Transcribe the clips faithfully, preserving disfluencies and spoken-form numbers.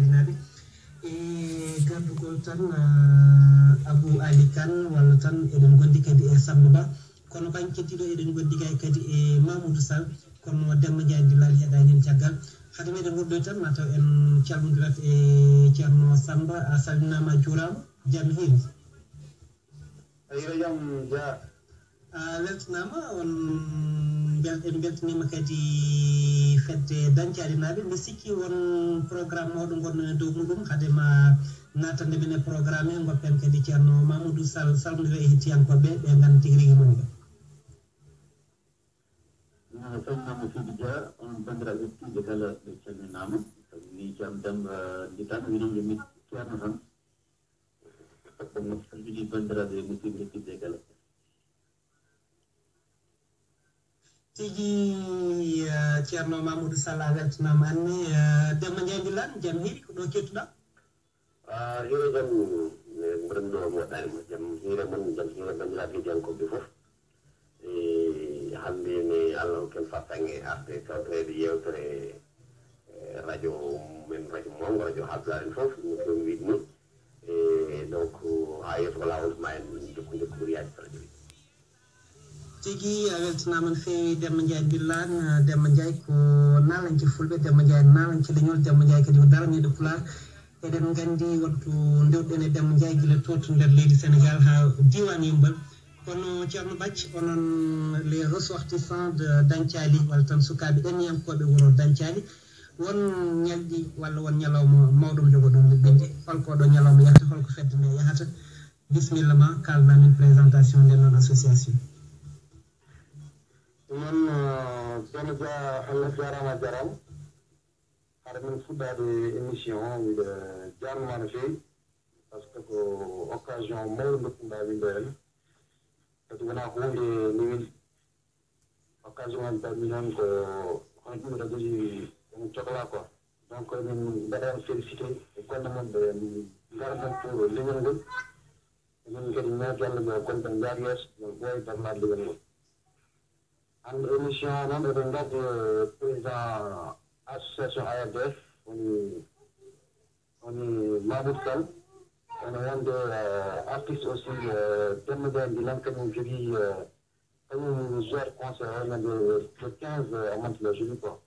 Naaɓe. E gardugol tan, ah, Abou Ali Kane, walla tan eɗen ngondi kadi e Samba Ba. Kono bangge keddiiɗo eɗen ngondi kay kadi e Mamoudou Sall, kono Demba Ndiaye Dillane heeɗaani heen caggal. Hade meɗen woɗɗoy tan, ma taw en calmondirat e Ceerno Samba. A salminaama, a juuraama, jam hiiri. A hiira jam, Dia. A weltanaama, on mbel-, en mbeltaniima kadi fedde Dañcaali Naaɓe. Mbi sikki won programme mawɗo ngonɗon e dow muɗum. Hade ma naatande men e programme he, ngoppen kadi Ceerno Mamoudou Sall salmondira e hettiyankooɓe ɓe, ɓe ngannda tigi rigi mawɗo. Salminaama Sidi Dia, on banndiraaɓe hettiiɓe kala ɓe calminaama. Sabu ni Ceerno Demba Nditan, winoɓe mi Ceerno tan. Ɗum salmini banndiraaɓe musidɓe hettiiɓe kala. Tigi, eh, Ceerno Mamoudou Sall, a weltanaama anne. Eh, Demba Ndiaye Dillane, jam hiiri, ko ɗo kettuɗaa? Ah, hiira jam, eh, mbaɗan ɗo mi waɗɗaani mo. Jam hiira mon, jam hiira banndiraaɓe heɗiyankooɓe fof. E hannde ne Allah hokki en fartaŋŋe arde tawtoreede yeewtere, eh, radio men, radio Mongo, radio Haalpulaar en fof, no feewmi wiide ni. E donc, haa yeeso ko laawol, ma en jokkondir ko ɓuri yaajde, so Allah jaɓi. Tigi, a weltanaama no feewi, Demba Ndiaye Dillane. Demba Ndiaye ko naalanke Fulɓe, Demba Ndiaye naalanke leñol, Demba Ndiaye kadi ko daraniiɗo Pulaar. Eɗen nganndi wonto ndewɗen e Demba Ndiaye gila to, to nder leydi Senegaal haa diiwaan Yummbal. Kono Ceerno Bacc, onon les ressortissants de Dañcaali, walla tan sukaaɓe ɗanniyankooɓe wuro Dañcaali, won ñalɗi walla won ñalawma mawɗo mo jogoɗon yuɓɓinde? Holko ɗo ñalawma yahata, holko fedde nde yahata? Bisimilla ma, kaalana min présentation nden noon association. Ɗum noon, eh, Ceerno Dia, Allah jaaraama, a jaaraama. Hade min fuɗɗaade émission o, mbiɗa jaarnuma no feewi, par ce que ko occasion mawɗo ndokkuɗaa min ɗo heen. Kadi wonaa huunde nde weli. Occasion ngaji mbaɗmi noon ko hono ɗum radio ji ene coklaa quoi. Donc, emin mbaɗa on félicité e golle mon ɗe ngaranɗon pour leñol ngol. Emin kadi ñaagii Allah yo golle ɗe njaar yeeso, yo ɓooy darnaade leñol ngol. Hannde émission o noon eɗen ngardi e président association A R D F, woni, woni Mamoudou Sall. Ene wonde, eh, artiste aussi, eh, Demba Ndiaye Ndilane, kañum jogii, eh, kañum joueur concert o ñande le quinze avril, le jeudi quoi.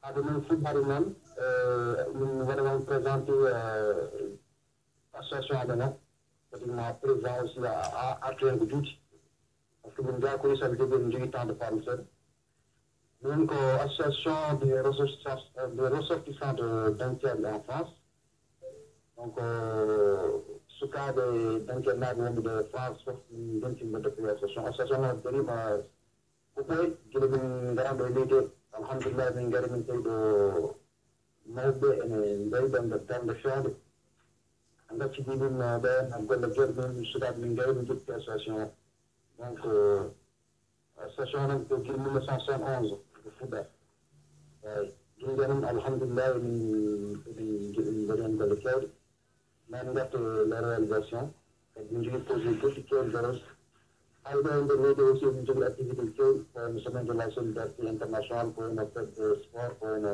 Hade min fuɗɗaade noon, eh, min waɗa on présenté, eh, association amen o, kadi ma président aussi a, a, artu heen ko juuti. Par ce que min njaha ko sabi jogi, min njogii temps de parole seeɗa. Min ko association des ressortissants, des ressortissants de Dañcaali en France. Donc, euh, sukaaɓe Dañcaalnaaɓe wonɓe ɗo e France fof, min ndenti mo depuis association. Association o dariima ko ɓooy, gila min ngarano ɗo e leydi o. Alhamdulillah, min ngari min tawi ɗo mawɓe ene mbawi ɗon nder darnde fewnde. Ngacci ɗi min, eh, ɓe golle joɗɗe min sukaaɓe min ngari min jotti association o. Donc, euh, association o noon ko gila mille neuf cent soixante et onze ko fuɗɗa. Eeyi, gila noon, alhamdulillah, emin, emin, emin mbaɗi heen golle keewɗe. Min ngarta la réalisation. Kadi min njogii projet goɗɗi keewɗi kadi. Hay ɗo e nder leydi aussi, emin njogii activité keewɗi, ko wayno semaine de la solidarité internationale, ko wayno fête de sport, ko wayno,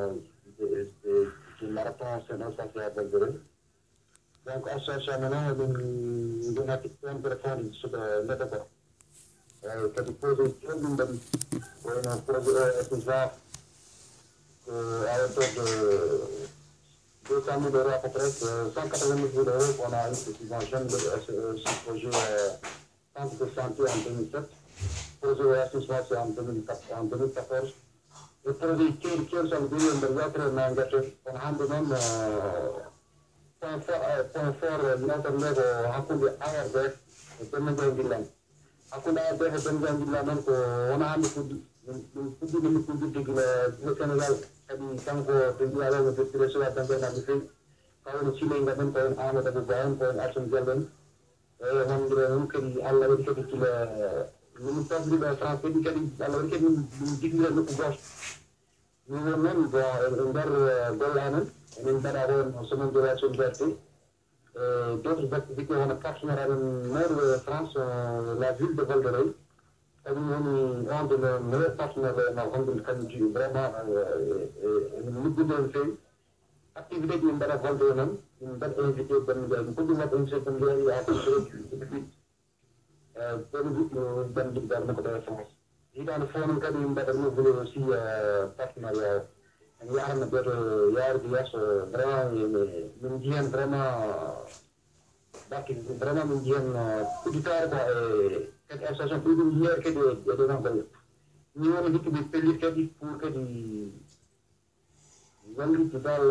eh, eh, eh, marathon, c'est un sacré. Donc, association men o, emin njogii activité on téléphone suka neɗɗo ko. Eeyi, kadi projet keewɗi min mbaɗi, ko wayno projet o, S S A, ko à hauteur de deux cent mille euros à peu près, euh, cent quatre-vingt-dix mille euros qu'on a eu de subvention de, euh, ce, euh, ce projet, euh, centre de santé en deux mille sept, projet O S S, c'est en deux mille quatre, en deux mille quatorze. E projet keewɗi keewɗi, sabu jooni en mbaɗi yewtere ma gerte, kono hannde noon, euh, point fort, euh, point fort, euh, yewtere nde ko hakkunde A R D F e Demba Ndiaye Ndilane. Hakkunde A R D F e Demba Ndiaye Ndilane noon ko wona hannde fuɗɗi. Ɗum, ɗum fuɗɗiima luttondirde gila, gila Senegaal. Kadi kanko to mbiyaa ɗo mo Docteur Sowa Dembélé no feewi. Ko wayno Siley Ngam en, ko wayno Amadou Abou Ba en, ko wayno Assane Diallo en. E wonde noon kadi Allah waɗi kadi gila min pamɗi ɗo France kadi, kadi Allah waɗi kadi min, min jibinira nokku gooto. Min won noon, bon, e, e nder, eh, golle amen, emin mbaɗa ko wayno semaine de la solidarité. E d'autres activités, wona partenaire amen mawɗo ɗo e France, euh, la ville de Val de Rey. Kañum woni un de nos meilleurs partenaires ɗo e Maroc, honde kañum jiɗi vraiment, euh, e, e, emin liggodira no feewi. Activité ɗi mbaɗa valde noon, min mbaɗa invité banndiraaɓe, ko ɗum waɗa invité banndiraaɓe yaa ko direct. Kono ɗum ɓen liggal makko ɗo e France. Hitaande fof noon kadi min mbaɗa renouvelé aussi partenariat o. En yahrana ɓeeɗo yaarude yeeso vraiment, min njiyan vraiment barke, vraiment min njiyan udditaare quoi, e kadi association ɓeydi njiyaade kadi e ɗo noon golle. Min woni hikka min pellit kadi pour kadi wallitde dal,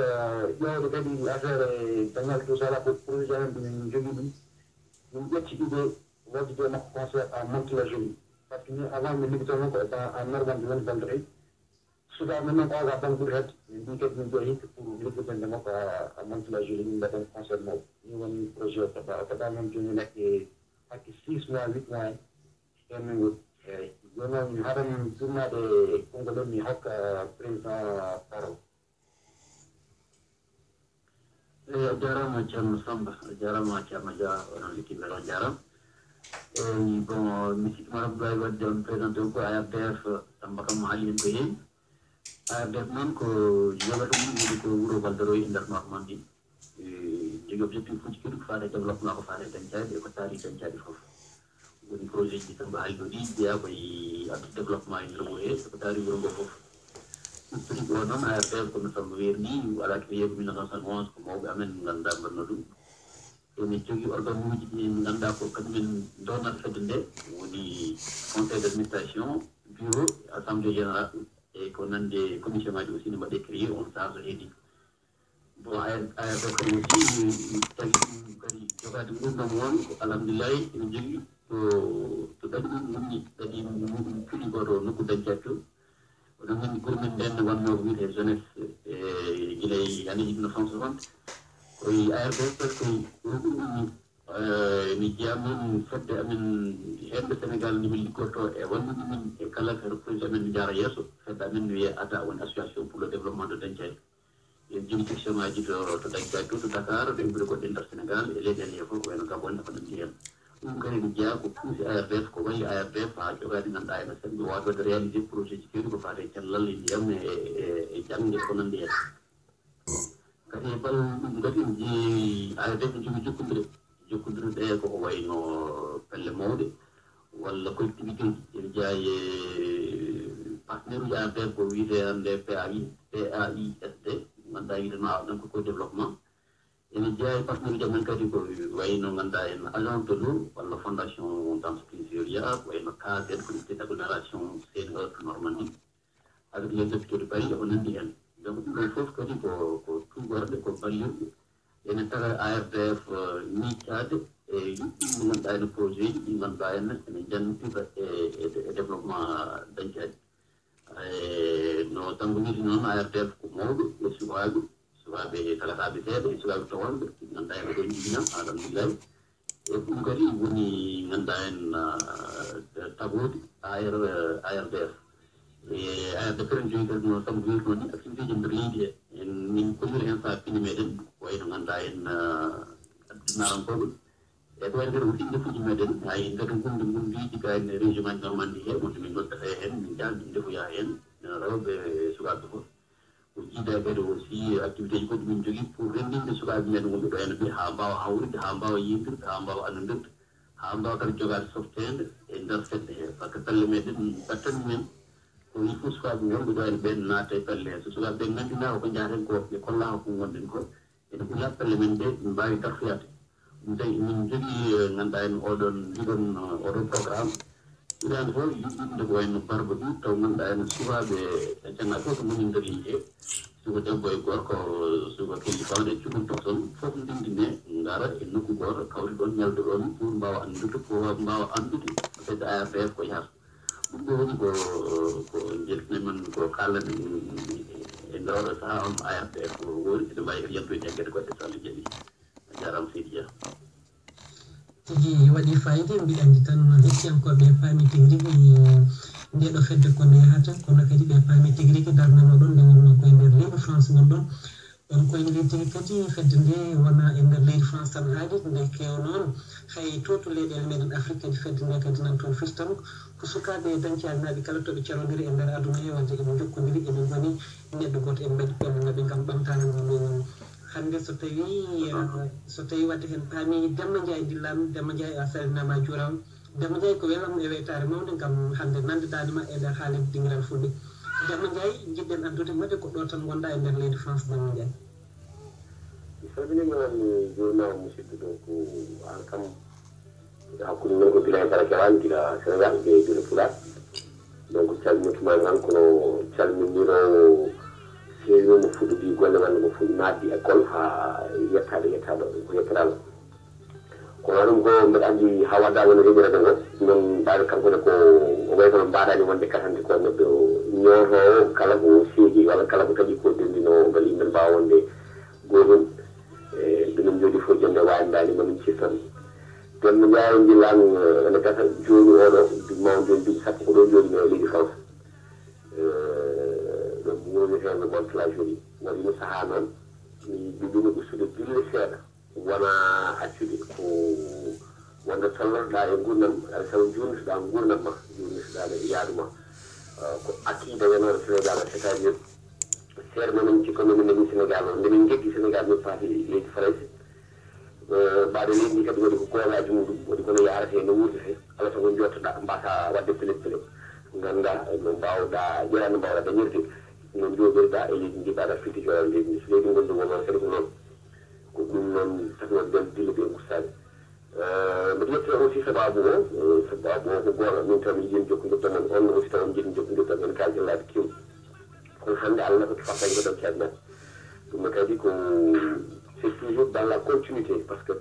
ƴeewde kadi affaire e dañal tout ça là, ko projet amen ɗum min njogii ɗum. Min ƴetti idée waɗde makko concert à Mantes-la-Jolie. Par ce que min avant mi liggotoo noon ko dans, en Normandie woni Valderay. Sukaaɓe men noon ko oga banque ɓuri hedde. Min mbii kadi min mbiya hikka pour liggotande makko à, à Mantes-la-Jolie, min mbaɗen concert mawɗo. Ɗum woni projet o toɓɓa, o toɓɓa noon jooni nakke hakke six mois, huit mois en. Ɗon min ngoni. Eeyi. Jooni noon haɗan jummaade konngol o mi hokka président parole. Eyi, a jaaraama Ceerno Samba, a jaaraama Ceerno Dia, onon liggimɓe on jaaraama. Eyi, bon, mi sikki mara Abdoulaye Wade on présenté ko A R D F, Samba kam haali heen ko heewi. A R D F noon ko jogata ɗum woni ko wuro Valderoy e nder Normandie. E, jogi objectif uji kadi ko faade développement, ko faade dañcaaɗi e ko taari dañcaaɗi fof. Woni projet ji Samba haali ɗo ɗi jeyaa ko e addude développement e nder wuro he, ko taari wuro ngo fof. Historique o noon, A R D F, kono Samba weeri ni, alaa créé ko mille neuf cent soixante et onze, ko mawɓe amen ngannduɗaa mbaɗno ɗum. Emin jogii organe uji ɗi ngannduɗaa ko kañum en ndownata fedde nde, woni conseil d'administration, bureau, assemblée générale, e ko nandi e commission ngaji aussi ne mbaɗe créé, on charge heedi. Bon, A R D F kadi aussi, tagi ɗum kadi jogaade nguurndam won, ko alhamdulillahi, ene jogii to, to ɗaɗi ɗum woni, ɗaɗi muɗum cuuɗi ko to nokku dañcattu. Oɗon nganndi gure men nden wannoo ko wiyetee jeunesse, e gila e année mille neuf cent soixante. Ko e A R D F koye ɗum ɗum woni, eh, mi jeyaa min fedde amen heewɓe Sénégal nde min liggotoo e wallude min e kala ko projet amen jaara yeeso. Fedde amen no wiyee ada, woni association pour le développement de Dancari. Eɓe jogii section ngaji to, to Dancari to, to Dakar, to e gure goɗɗe nder Sénégal, e leyɗeele he fof, ko wayno Gabon, e ko nanndi heen. Ɗum kadi ene jeyaa ko puusi A R D F, ko walli A R D F haa jogaade ngannduɗaa ene semmbi waawde waɗde réalisé projet ji keewɗi ko faati e cellal e ndiyam e, e, e jaŋde e ko nanndi heen. Kadi e ballal ɗum kadi ene jeyi A R D F ene jogii jokkondire. Jokkondire ɗe ko ko wayno pelle mawɗe walla collectivité ji. Ene jeyaa e partenaire uji A R D F ko wiyetee hannde P A I, P A I S D, ngannduɗaa wiyetee ma ɗon ko, ko développement. Ene jeyaa e partenaire uji amen kadi ko wayno ngannduɗaa en agence de l'eau walla fondation d'entreprise Veolia, ko wayno CASED, comité d'agglomération C N E to Normandie, avec les hôpitaux de Paris, e ko nanndi heen. Donc ɗum ɗon fof kadi ko, ko tuugorɗe, ko ballirɗe. Ene taga A R D F, eh, miijaade e yuɓɓinde mo ngannduɗaa ene projet ji ɗi ngannduɗaa ene, ene njannitira e, e, e développement dañcaaji. E no Tambo wiiri noon, A R D F ko mawɓe e sukaaɓe, sukaaɓe tagataaɓe seeɗa e sukaaɓe towaaɓe, ngannduɗaa ene ɗo njibina, alhamdulillahi. E ɗum kadi woni ngannduɗaa en, ah, tagoodi A R, A R D F. E A R D F kadi jogi kadi no Tambo wiiri noon ni activité ji nder leydi he. En min kolliri heen sahaa pine meɗen, ko wayno ngannduɗaa en, ah, addunaarankooɓe. E ko wayno kadi aussi ndefuuji meɗen, hay nder gumde gumdiiji ka en région ngaji Normandie he, wonde min noddata heen, min njaha, min ndefoya heen, rewɓe, sukaaɓe fof. Ko jiidaa kadi aussi activité ji goɗɗi min njogii pour renndinde sukaaɓe men wonɓe ɗo ene ɓe haa mbaawa hawrude, haa mbaawa yiyondirde, haa mbaawa annondirde, haa mbaawa kadi jogaade softeende e nder fedde he. Par ce que pelle meɗen battani men ko il faut sukaaɓe wonɓe ɗo ene ɓeen naata e pelle he. So sukaaɓe ɓe nganndinaaka ko njahaten ko, ɓe kollaaka ko ngonɗen ko, ene ɓuri pelle men ɗe, min mbaawi dartoyaade. Ɗum tawi min njogii, eh, ngannduɗaa en oɗon, ndiɗon, eh, oɗon programme. Hitaande fof, yuɓɓinde ko wayno Barba ɗum, taw ngannduɗaa en sukaaɓe e jannga fof ko ngoni nder yiite. Suka debbo e gorko, suka kelli fawde, cukalel toon, fof ndendine, ngara e nokku gooto, kawri ɗoon, ñaldo ɗoon, pour mbaawa anndude, ko mbaawa anndude, fedde A R D F ko yahata. Ɗum ɗo woni ko, ko njeltini men, ko kaalɗen e nder oɗo sahaa on A R D F ko woori, ene mbaawi kadi yaltoyde e geɗe goɗɗe so Allah jaɓi. A jaaraama, Seydi Dia. Tigi waɗi fayida, mbiɗa anndi tan hettiyankooɓe paami tigi rigi nde ɗo fedde ko nde yahata, kono kadi ɓe paami tigi rigi darnanoo ɗon nde wonnoo koye nder leydi France ngon ɗon. Kono ko en mbiyii tigi kadi fedde nde wona e nder leydi France tan haaɗi, nde keew noon hay to to leyɗeele meɗen Afrique kadi fedde nde kadi nan toon firti tan ko sukaaɓe e dañcalinaaɓe kala to ɓe calondiri e nder aduna he wadde eɓe njokkondiri eɓe ngoni neɗɗo gooto eɓe mbaɗi pelle maɓɓe ngam ɓamtaare nde leydi. Hannde so tawii so tawii wadde heen paami Demba Ndiaye Dillaan, Demba Ndiaye a salminaama a juuraama. Demba Ndiaye ko welam e weytaare mawnde ngam hannde nanndedaani ma e nder haalirde Dingiral Fulɓe. Demba Ndiaye njiɗɗen anndude mate ko ɗo tan ngonɗaa e nder leydi France Demba Ndiaye. Mi salminiima on mi juurnaama musidɗo donc aan kam hakkunde men ko gila e Barakewan gila Sénégal ɓe gila Pulaar donc calminirtuma tan kono calminiroowo seewi mo fuɗɗidi golle walla mo fuɗɗi naatde école haa yettaade yettaɗo ko yettataama kono haɗum ko mbeɗa anndi haa wadda wona heɓirata ngo noon mbaɗa kanko ne ko o way kono mbaɗani wonde katante ko neɗɗo ñootoowo kala ko seegi walla kala ko taƴi ko denndino mbele yimɓe mbaawa wonde gootum e mbiɗen jooɗi fof jonde wayandani mamin ciftan Demba Ndiaye Ndillaan ene gasa jooni oɗo mawde duuɓi sappo ko ɗo jooɗi no e leydi France ɗo woni hen no Mont la Jolie waɗino sahaa noon mi ɗuɗino ustude dille seeɗa wona accude ko wonde tollotoɗa e gurdam aɗa tawa jurnitoɗa gurdam ma jurnitoɗa e yaadu ma ko acquis dañanoɗo Sénégal c'est à dire seeɗa ma min cikkanno min nani Sénégal o nde min jeddi Sénégal min paati leydi Farayse mbaɗo leydi ndi kadi waɗi ko googaaji muɗum waɗi kono yaarate no wuurdete kala sago jottoɗa mbasa wadde pelep pelep ganda no mbawɗa ƴeewa no mbawɗa dañirde no jooɗirɗa e leydi ndi mbaɗa firti joɗal leydi ndi so leydi gondugol noon kadi ko noon ko ɗum noon tafnorde dille ɗe gustaade mbiɗa yettira aussi sababu o sababu o ko gooto min taw mi yiɗi jokkodirde mon on aussi taw on jiɗi jokkodirde men ka jillaaɓe kewɗi kono hannde Allah ko fartaji ko ɗon ceerno ɗum ne kadi ko c'est toujours dans la continuité par ce que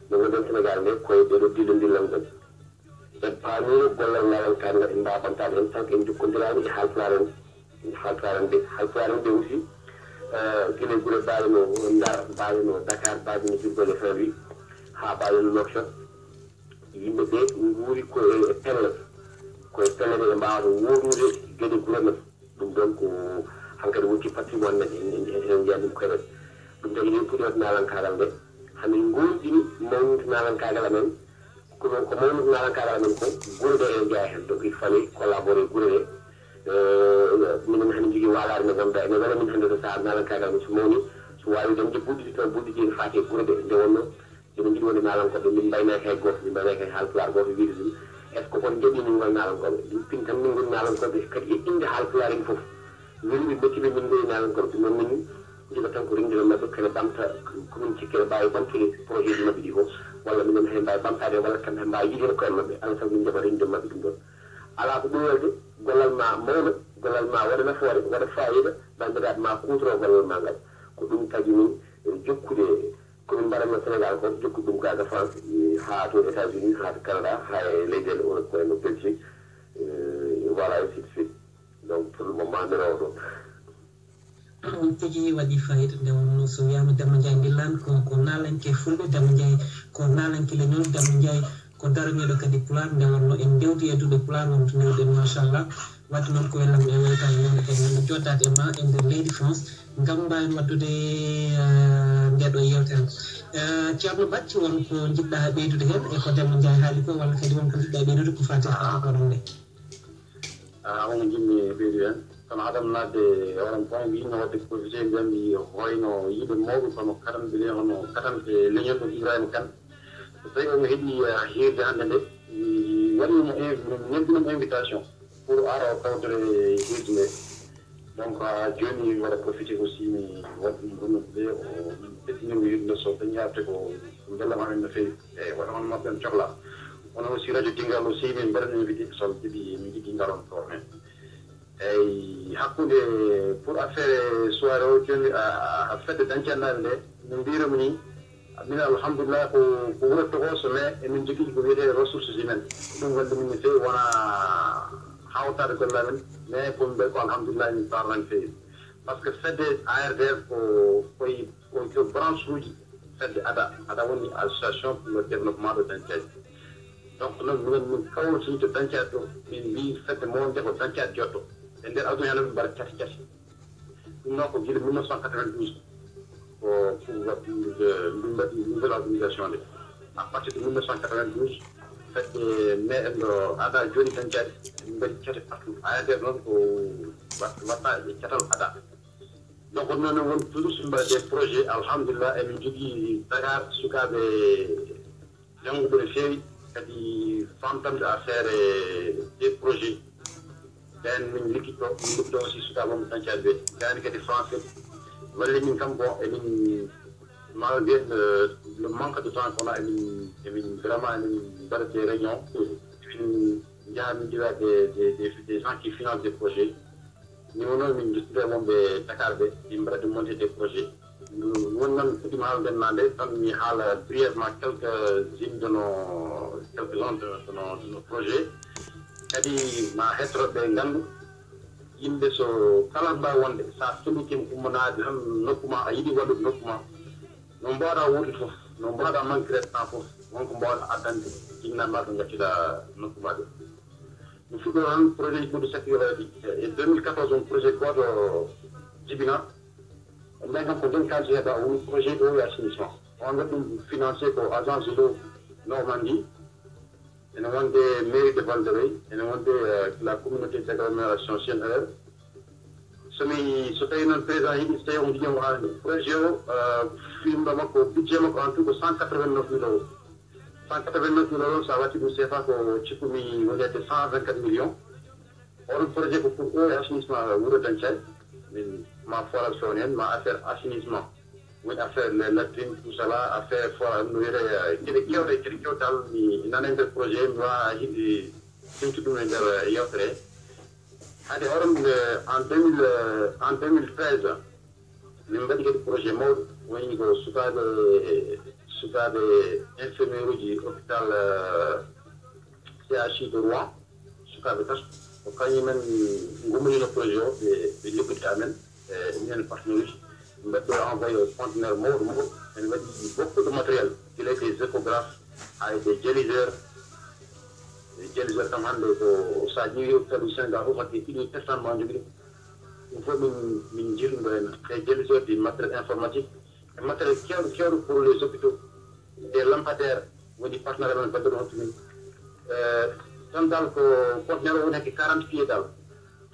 no ngonɗen Sénégal nde koye ɗeɗo dille ndillan gon en paamino gollal ngalal ka ngal en mbawa ɓamtade hen tant que en jokkodirani e haalpulaar en haalpulaar en ɓe haalpulaar en ɓe aussi guila e guure mbaɗe no Ndar mbaɗe no Dakar mbaɗe no Diourbel e Saint-Louis ha mbaɗe no Nouakchott yimɓe ɓe guuri ko e pelle koye pelle ɗe ɓe mbawata woɗude gueɗe guure men ɗum ɗon ko hankadi wonti patrimoine men en en en mbiyan ɗum koye men ɗum tagi min puɗɗi wadde nalankagal nde hamin goɗɗini mawninde nalankagal amen kono ko mawninde nalankagal amen ko guure ɗe en jeeya hen donc il fallait collaborer guure ɗe minen hamin jogui walare nde ganduɗa ene wela min hande so saaha nalankagal men so mawni so wawi dañde buɗɗi taw buɗɗi ɗi ne fati e guure ɗe nde wonno Eɗen njiɗi wonde naalankooɓe, min mbaynaaki hay gooto, min mbaynaaki hay haalpulaar gooto wiyde ɗum, est ce que on njaɓii min ngoni naalankooɓe? Ɗum pin tan min ngoni naalankooɓe, kadi e innde haalpulaar en fof. Weli ɓe metti ɓe min ngoni naalankooɓe, ɗum noon min njiɗa tan ko renndina maɓɓe, kene ɓamta ko min cikki ene mbaawi ɓamtude projet ji maɓɓe ɗi fof, walla minen hay mbaawi ɓamtaade, walla kamɓe hay mbaawi yiɗde koye maɓɓe, alaa sago min njaɓa renndude maɓɓe ɗum ɗoon. Alaa ko ɓuri welde, gollal ma mawna, gollal ma waɗa nafoore, waɗa faayiida, banndiraaɓe ma kuutoroo gollal ma ngal. Ko ɗum tagi min jokkude. Ko min mbaɗatno Sénégal ko jokkude ɗum gaa ga France haa to États-Unis haa to Canada haa e leyɗeele Europe ko wayno Belgique voilà ainsi de suite donc pour le moment mi rewa ɗo. Ɗum tigi waɗi fayida nde wonno so wiyama Demba Ndiaye Ndillaan ko ko naalanke fulɓe Demba Ndiaye ko naalanke leñol Demba Ndiaye ko daraniiɗo kadi pulaar nde wonno en ndewdi e duɗe pulaar wonto ndewɗen machallah. Wadde noon ko wellam e weytaare men kadi min joddaade e ma e nder leydi France ngam mbaawen waɗdude ndeeɗo yeewtere. Ceerno Bacci won ko njiɗɗa ɓeydude heen e ko Demba Ndiaye haali ko walla kadi won ko njiɗɗa ɓeydude ko faati e haala ko ɗum nde? Hono njiɗmi ɓeydude heen kono adam naatde e oɗon point mi yiɗno waɗde profité mbiyammi hoyno yiɗe mawɓe kono katanɓe hono katante leñol ɗo Ibrahima Kane so tawi omo heɗi hiirde hannde nde mi waɗinimo mi neddinimo invitation pour ara o tawtore hirde nde donc ha joni mi waɗa profité aussi mi waɗa ɗum gonnuɓe ɓe o teddinimo hirde nde so dañi arde ko mbellam amen no fewi eyyi waɗa hono mabɓe en cohla kono aussi radio dingal aussi min mbaɗa invité so jiɗi min jiɗi ngaron ɗo men eyyi hakkude pour affaire soirée o joni fedde dañcanɗaɓe nde no mbirumi ni Min alhamdulillah ko ko wuro tokoso mais emin jogui ko wiyete ressources humaines ɗum wonde min no fewi wona hawtade golle amen mais komin mbaɗi ko alhamdulillah min parlan fewi par ce que fedde A R D F ko koye ko branche uji fedde ada ada woni association pour le développement de dañcaji donc noon minen min kawriti to dañcaji ɗo min mbi fedde mawde ko dañcaji jotto e nder aduna heno min mbaɗa cati cati ɗum noon ko gila mille neuf cent quatre-vingt-douze Waɗi, eh, min mbaɗi nouvelle organisation nde. À partir de mille neuf cent quatre-vingt-douze, fedde meɗen ɗo ada joni dañcaɗe, min mbaɗi cate partout. A R D R noon ko wat-, waɗɗa e catal ada. Donc, noon won toujours min mbaɗa des projets. Alhamdulillah, emin jogii Dakar sukaaɓe jannguɓe no feewi, kadi famtamde affaire, eh, des projets. Ɓen min likkito, min likkito aussi sukaaɓe mo dañcaade ɓe. Gani kadi français walli min kam, bon, emin malgré le, le manque de temps kono emin, emin vraiment emin mbaɗa des réunions. Emin njaha min ndiwa des, des, des, des gens qui financent des projets. Ni wonno min jottida wonɓe Dakar ɓe, min mbaɗa de monter des projets. Won noon fuɗɗima haalden ma nde, tan mi haala brièvement quelques unes de nos, quelques uns de, de nos, de nos projets. Kadi ma hettoroɓe ngandu, yimɓe so kala mbawi wonde, sa sellitima ummanaade tan nokku ma, a yiɗi wallude nokku ma, no mbaɗa wuurdude fof, no mbaɗa manquirede temps fof, wonko mbaɗa addande jinnaɓe ma ɓe gaccida nokku ma ɓe. Mi fuɗɗo tan projet ji ɓurɗi sattude waɗi. E deux mille quatorze, on projet goto jibina. Nden kam ko nden kalisi heɓa, woni projet eau et assainissement. On waɗi ɗum financé ko agence de l'eau Normandie. Ene wonde mairie de Val de Reuil, ene wonde, euh, la communauté d'agglomération Sen Air. So mi, so tawi noon président yiɗi, so tawi on yiɗi, on haali projet o, euh, fimɗo makko, budget makko en tout ko cent quatre-vingt-neuf mille euros. Cent quatre-vingt-neuf mille euros, sa watti ɗum C F A ko cikkumi wonde cent vingt-quatre millions. Oɗon projet ko pour eau et assainissement wuro Dancay. Min ma forage fewn hen, ma affaire assainissement. Woni affaire les latrines, tout cela, affaire forage, no wiyete, euh, geɗe kewɗe, geɗe kewɗe dal, mi nana nder projet, mi wawa hiɗde simtu ɗum e nder, euh, yewtere. Hade oɗon, euh, en deux mille, euh, en deux mille treize, min mbaɗi kadi projet mawɗo, woni ko sukaaɓe, sukaaɓe infirmière uji hôpital, euh, C H U de Rouen, sukaaɓe tato, ko kañum men ngumminino projet o, ɓe, ɓe liggodde amen, e minen partenaire uji, mbaɗɗo envoyé conteneur mawɗo mawɗo, en waɗi beaucoup de matériel, gila des échographes, hay des dialyseurs, les dialyseurs kam hannde ko sa ƴeewi hôpital uji Sénégal fof, hakke ɗiɗo personne ma jogui ɗum. Ɗum fof min, min jiiɗum ɗo en, des dialyseurs, du matériel informatique, e matériel kewɗo kewɗo pour les hôpitaux, des lampadaires, woni partenaire amen baɗɗo ɗo hokki min. Eh, tan dal ko conteneur o woni hakke quarante pieds dal.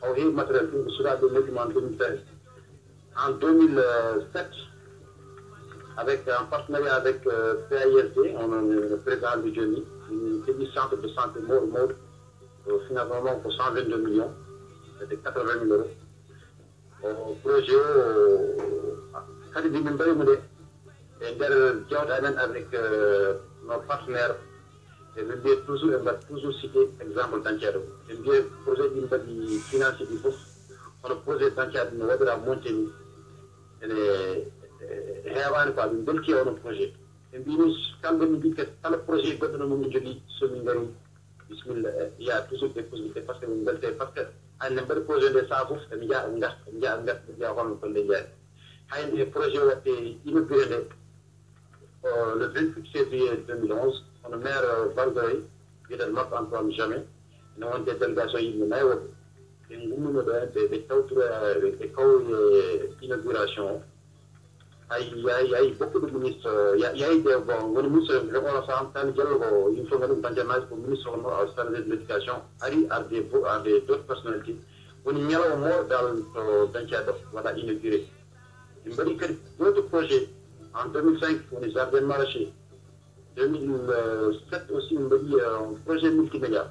Taw heewi matériel ɗum ko sukaaɓe neldi ma en deux mille treize. En deux mille sept, avec, en partenariat avec, euh, P A I S D, on, le président de Johnny, min keɓi centre de santé mawɗo mawɗo. O financement makko ko cent vingt-deux millions, c'était quatre-vingt mille euros. O projet o, kadi nde min mbaɗi mo de, e nder jewte amen avec, euh, nos partenaires, e ɓe mbiya toujours, ɓe mbaɗa toujours cité exemple Dancay ɗo. Ɓe mbiya projet ɗi mbaɗi financé ɗi fof, kono projet Dancay ɗum no waɗira monté ni, ene, e, heewani quoi, ɓe mbelti e onon projet. Ɓe mbi min, kamɓe ɓe mbi kadi kala projet goɗɗo no min jogui, so min ngari, bisimilla, eh, il y a toujours des possibilités, parce que min mbelte, parce que hande mbaɗi projet nde, saa fof eɓe jaa, eɓe ngarta, eɓe jaa, eɓe ngarta, ɓe mbiya holno golle jeeya. Hay nde projet waɗde inauguré nde, o, le vingt-huit février deux mille onze, hono maire, euh, Val de Reuil, wiyeten Marc Antoine Jamais, ene wonde délégation yimɓe nayo woɓɓe. Ɓe gummino ɗo hen, ɓe, ɓe tawtoro, ɓe, ɓe kawoye inauguration o. Hay, hay, hay beaucoup de ministres, ya, yahay de, bon, woni ministre, ɓe oɗo saaha, Sani Diallo ko, il faut ngaɗum Dancay, ko ministre on, euh, chargé de l'éducation, ari, arde, bo-, arde d'autres personnalités. Woni ñalawma mawɗo dal to Dancay ɗo, waɗa inauguré. Min mbaɗi kadi d'autres projets en deux mille cinq, woni jardin maraîcher. Deux mille sept aussi, min mbaɗi, euh, projet multimédia.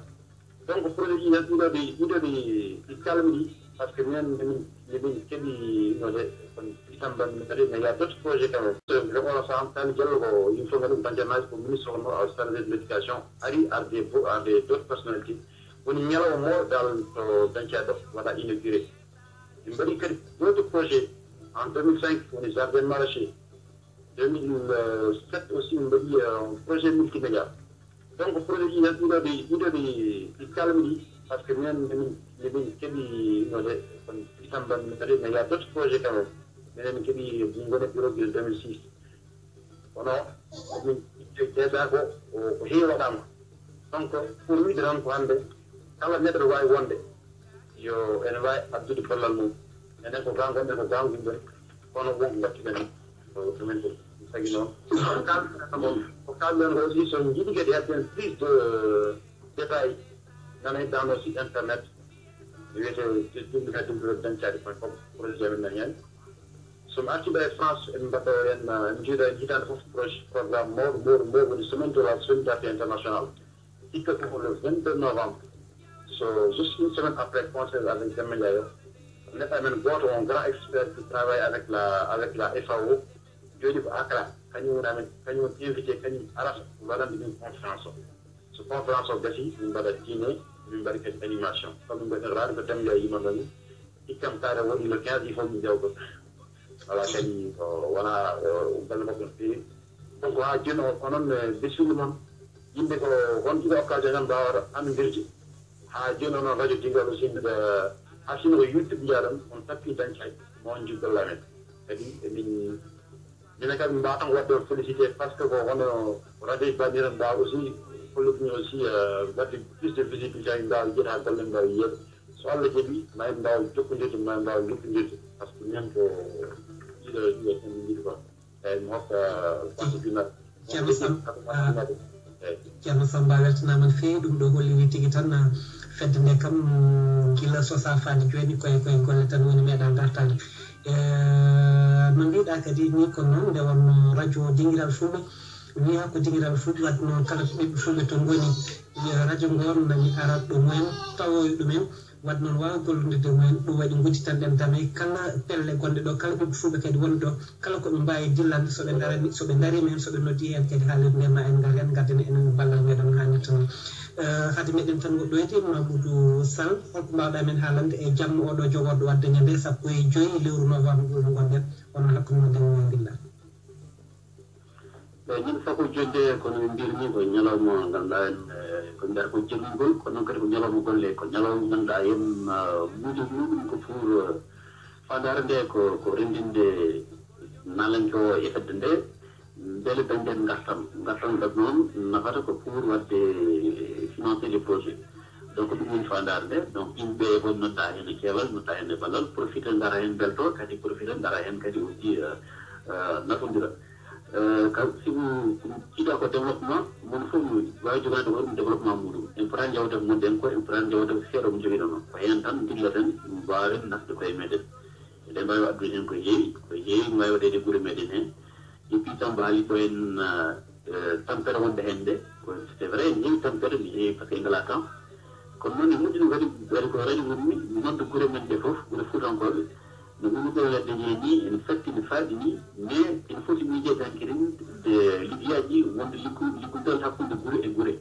Donc, projet ɗi, ɗiɗo ɗi, ɗiɗo ɗi, ɗi calmi ɗi, parce que minen, min, min keɓi, no de, kon itam ban, mais il y a d'autres projets quand même. Ɓe oɗo saaha, Sani Diallo ko, il faut ngaɗum Dancay, ko ministre on, euh, chargé de l'éducation, ari, arde, bo-, arde d'autres personnalités. Woni ñalawma mawɗo dal to Dancay ɗo, waɗa inauguré. Min mbaɗi kadi d'autres projets en deux mille cinq, woni jardin maraîcher. Deux mille sept aussi, min mbaɗi, euh, projet multimédia. Donc, projet ɗi, ɗiɗo ɗi, ɗiɗo ɗi, ɗi calmi ɗi, parce que minen, min, min keɓi, no de, kon itam ban, mais il y a d'autres projets quand même. Minen min keɓi, min ngoni bureau gila deux mille six. Kono, min itte déjà ko, ko, ko heewi waɗama. Donc, pour wide tan ko hande, kala neɗɗo wawi wonde, yo ene wawi addude ballal mum. Enen ko ga gonɗen, ko ga gonɗen, kono wonko mbattuɗen ko ɗumen ɗum. Tagi noon, ko kaalɗen ko aussi, so njiɗi kadi heɓden plus de détail, nana dans nos site internet, wiyete www.dancadi.com. Projet amen nani heen. So mi artii ɗo e France, emin mbaɗa o heen, emin njiida heen hitaande fof projet, programme mawɗo mawɗo mawɗo woni Semaine de la Solidarité Internationale. Hikka ko le vingt-deux novembre, so juste une semaine après conseil avec Demba Ndiaye o, neɗɗo amen gooto, un grand expert qui travaille avec la avec la F A O, jooɗi ko Accra. Kañum woni amen, kañum woni invité, kañum arata waɗande min conférence o. So conférence o gasii, min mbaɗa dîner, min mbaɗa kadi animation. Comme min mbaɗi radio ko Demba Ndiaye yimannoo min, hikkam kaare woni le quinze, il faut min jawgo. Voilà, kadi ko wona, eh, galle makko no feewi. Donc, haa jooni o, onon, eh, bismilla mon. Yimɓe ko, on ɗiɗo occasion tan mbaawata anndirde. Haa jooni onon radio Dingal aussi, mbiɗa, haa sinno ko YouTube njaaɗon, on tappi Dancadi, mo on njoggolla men. Kadi emin, minen kadi min mbaawa tan ko waɗde on félicité, parce que ko hono radio ji mbaɗi tan mbaawa aussi hollitini aussi, eh, waɗde plus de visibilité, min mbaawa yiyde haa golle men mbaawa yiyeede. So Allah jaɓi, ma en mbaaw jokkondirde, ma en mbaaw jokkondirde, par ce que minen ko ɗiɗo ɗiɗo tan min njiɗi ko. Eeyi, mi hokka Banque du Nord. Ceerno Sam, ah, eeyi. Ceerno Samba, a weltanaama no feewi. Ɗum ɗo holliri tigi tan, ah, fedde nde kam, mm, gila sosaa faade jooni, koye, koye golle tan woni, meeɗaa dartaade. Eh, no mbiɗa kadi ni, ko noon nde wonno radio Dingiral Fulɓe, wiya ko Dingiral Fulɓe, waɗde noon kala ko ɓiɓɓe Fulɓe to ngoni, yo radio ngo nani ara ɗo mumen, tawoya ɗumen. Waɗde noon, waawa gollondirde e mumen. Ɗum waɗi ngudditanɗen dame kala pelle gonɗe ɗo, kala ɓiɓɓe Fulɓe kadi wonɓe ɗo, kala ko ɓe mbaawi dillande, so ɓe ndarani, so ɓe ndariima heen, so ɓe noddii heen kadi haalirde nde, ma en ngar heen, ngadden enen ballal meɗen haa netta noon. Eh, hade meɗen tan woɗɗoyde, Mamoudou Sall, holko mbaawɗaa men haalande e jamma oɗo jogorɗo waɗde ñande sappo e joy lewru novembre ndu ngonɗen, wonno hakkunde meɗen e Billa? Eeyi, ñande sappo e joy nde, kono min mbiyata ni ko ñalawma, ngannduɗaa en, eh, ko mbiyata ko jemgol, kono noon kadi ko ñalawma golle, ko ñalawma ngannduɗaa en, ah, miijo muɗum ko pour, eh, faandaare nde ko, ko renndinde naalanke o e fedde nde, mbele dañden ngartam. Ngartam ɗam noon nafata ko pour waɗde financer les projets. Donc, ɗum woni faandaare nde. Donc, yimɓe fof noddaa heen e keewal, noddaa heen e ballal, profité ngara heen mbeltoo, kadi profité ngara heen kadi aussi, eh, eh, nafondira. Eh, ka, sibu, jiidaa ko développement, mon fof no waawi jogaade hoore mum développement muɗum. En potaani yawde ko ngonɗen ko, en potaani yawde ko seeɗa ko njogiɗen o. Ko heen tan ndilloten, mbaawen nafde koye meɗen. Eɗen mbaawi addude heen ko heewi, ko heewi no waawi waɗeede e gure meɗen heen. Et puis, Samba haali ko en, eh, tampere wonde heen nde, ko c'est vrai, en heewi tampere, ne heewi, parce que en ngalaa temps. Kono noon, en moƴƴino kadi, waɗi ko radio woni, nodda gure men ɗe fof, gure fuutankooɓe, no ɗum ɗo ladde jeyi ni, ene satti, ne faaɗi ni, mais ene foti miijeede hanki de liggeyaaji wonde liggo-, liggodal hakkunde gure e gure.